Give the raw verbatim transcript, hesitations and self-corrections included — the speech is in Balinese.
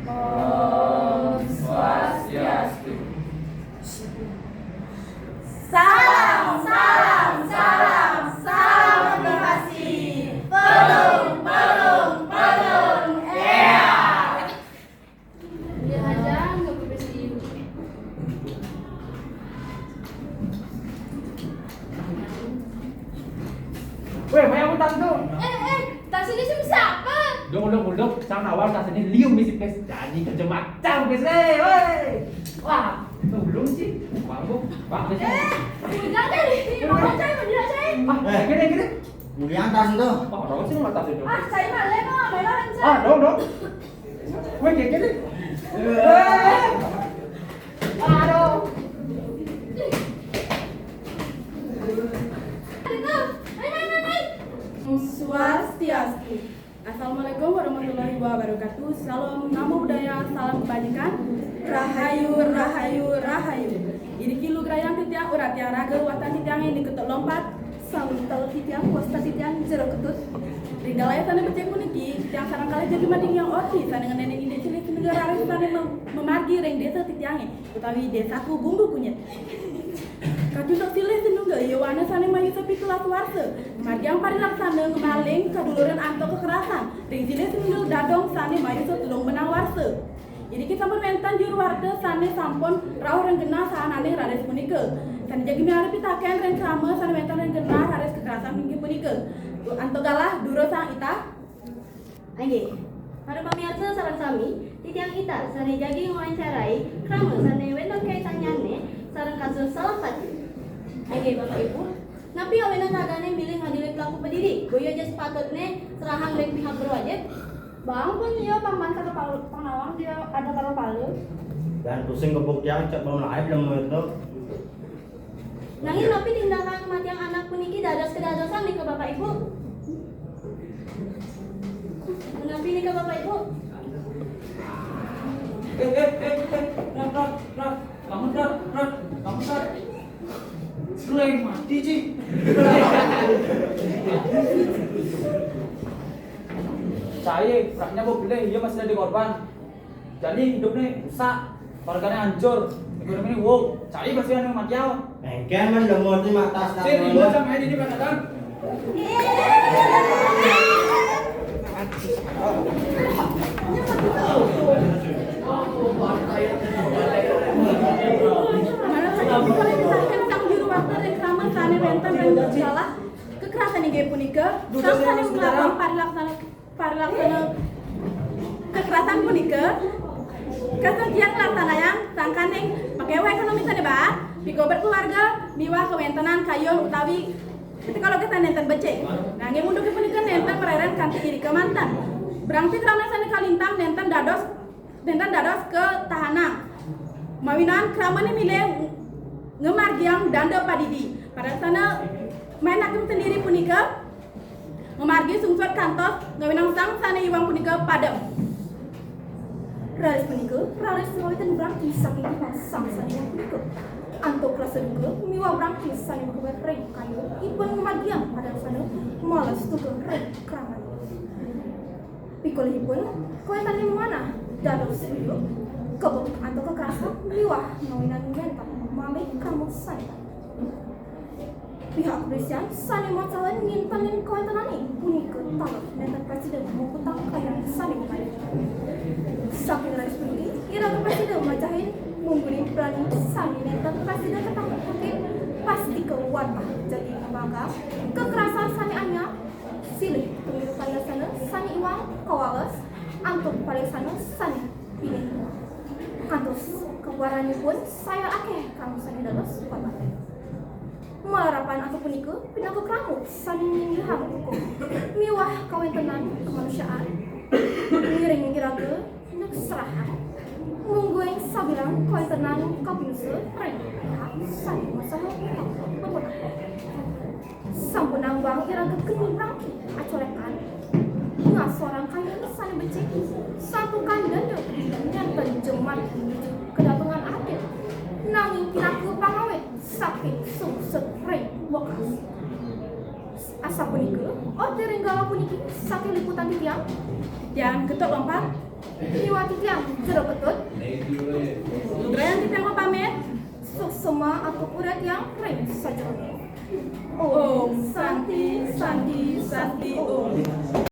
Om Swastiastu. Salam, salam, salam, salam motivasi. Pelung, pelung, pelung, ea. Dia aja nggak berbesi. Weh, maya utang tu. Eh, eh, tas ini sama siapa? Dong, dong, dong, sang nawar tas ini liu misi pes. Jadi kerja macam pes, eh, weh. Wah, itu belum sih. Bangku, bangku. Eh, udah deh, mau cai, mau cai. Ah, eh, gini, gini. Mulian tas itu. Oh, dong sih mata itu. Ah, cai malah mau, malah aja. Ah, dong, dong. Weh, kayak gini. Eh. Aduh. Swastiastu. Assalamualaikum warahmatullahi wabarakatuh. Salam namo buddhaya, salam kebajikan. Rahayu, rahayu, rahayu. Iriki lugrayang titiang, uratiang raga, watan titiang ini ketuk lompat. Salam tahu titiang, wasta titiang, jero ketut. Ring galaya sane becik puniki, titiang sareng kalih jagi mading yang orti, sane ngeneni indik cilik negara sane mem-, memargi ring desa titiange, utawi desaku Bumbu Kunyit. Kacunduk silih sinunggil yowana sane mayusa pitulas warsa, margiang parilaksana ngemaling kaduluran antuk kekerasan ring silih sinunggil dadong sane mayusa telung benang warsa. Iriki sampun wenten juru warta sane sampun rauh ring genah sahananing raris punika. Sane jagi miwah pitaken ring krama sane wenten ring genah raris kekerasan inggih punika. Antuk galah dura sang Ita. Inggih. Para pamiarsa sareng sami, titiang Ita sane jagi ngwawancarai krama sane wenten kaitannyane sareng kasus salah pati. Inggih, Bapak Ibu, napi awinan ragane milih ngadili pelaku pedidi? Boya ja sepatutne serahang ring pihak berwajib? Bang pun iya pangman kata pal-, panawang dia ada kata palu. Dan pusing kebuk tiang cek belum laib lemu itu. Nanging napi tindakan kematian anak puniki dados kedadosan nika Bapak Ibu? Napi nika Bapak Ibu? Eh, eh, eh, eh, Rat, Rat, Rat, bangun, Rat, Rat, bangun, Rat. Leng mati, Ci. Cai, raknya kok beli, iya masih ada korban. Jadi hidup nih rusak, keluarganya hancur, ekonomi ini wow, cai pasti ada yang mati ya. Engken men lemu ti matas. Sini, bocah main ini kan datang. Sang juru warta ring krama sane wenten ring galah kekerasan inggih punika, sang sane melakukan parilaksana, parilaksana kekerasan punika, kasenggian nglaksanayang sangkaning pakewa ekonomi sane baat, pikobet keluarga, miwah kawentenan kayun utawi ketika lo kita nenten becik. Nanging unduk punika nenten mareren kanthi irika manten. Brangti krama sane kalintang nenten dados nenten dados katahanang. Mawinan kramane milih ngemargiang danda padidi. Padasana main hakim sendiri punika ngemargi sungsut kantos ngawinang sang sane iwang punika padem. Raris punika, raris ngawitin brangti saking sang sane iwang punika. Antuk rasa duka miwah brangti sane makebet ring kayu ipun ngemargiang padasana malas duka ring kramane. Pikolihipun, kawéntenan manah dados riweuh, kebek antuk kekerasan miwah ngawinang ngentak malih kamu sané. Pihak kepolisian sané masalah ngintenin kawéntenane punika taler nénten prasida muputang kayun sané makayu. Saking raris puniki, iraga prasida macahin mungguing prani sané nénten prasida ketang putih pastika wantah jagi ngabakal kekerasan sané anyar silih pemilu parilaksana sané iwang kawales antuk parilaksana sané pinih. Kantos kapuaranipun saya akéh kang sané dados pamargi. Malarapan antuk punika pinaka krama sané nyinggihang hukum miwah kawéntenan kamanusiaan. Ngiring iraga Nuksrahan. Mungguing sabilang kawéntenan kapinusa ring pihak sané masalah bangunan. Sampunang bang iraga keni brangti acolekan. Ngasorang kayun sané becik, santukan danda nénten jemat nuju kadatengan adil. Nanging pinaka pangawit saking sungsut ring wekas. Asapunika, orti ring galah puniki saking liputan titiang. Titiang Getut Lompat. Miwah Titiang jero Ketut. Nugrayan titiang mapamit. Suksma antuk urip tiang ring sajeroning. Om Santi, Santi, Santi, Om.